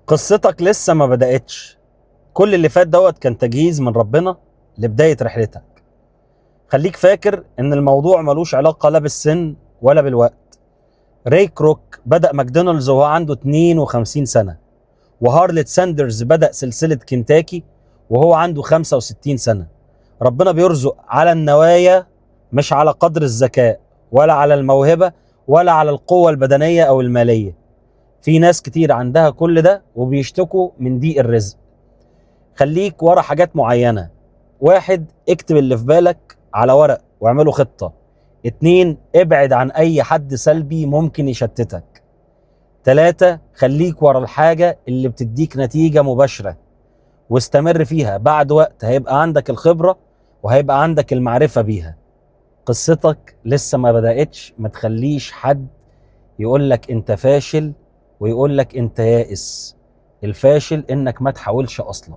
قصتك لسه ما بدأتش. كل اللي فات دوت كان تجهيز من ربنا لبداية رحلتك. خليك فاكر ان الموضوع ملوش علاقة لا بالسن ولا بالوقت. ري كروك بدأ ماكدونالدز وهو عنده 52 سنة، وهارلت ساندرز بدأ سلسلة كنتاكي وهو عنده 65 سنة. ربنا بيرزق على النوايا، مش على قدر الذكاء ولا على الموهبة ولا على القوة البدنية أو المالية. في ناس كتير عندها كل ده وبيشتكوا من ضيق الرزق. خليك ورا حاجات معينة. 1، اكتب اللي في بالك على ورق واعمله خطة. 2، ابعد عن أي حد سلبي ممكن يشتتك. 3، خليك ورا الحاجة اللي بتديك نتيجة مباشرة واستمر فيها. بعد وقت هيبقى عندك الخبرة وهيبقى عندك المعرفة بيها. قصتك لسه ما بدأتش، ما تخليش حد يقولك انت فاشل ويقولك انت يائس. الفاشل انك ما تحاولش اصلا.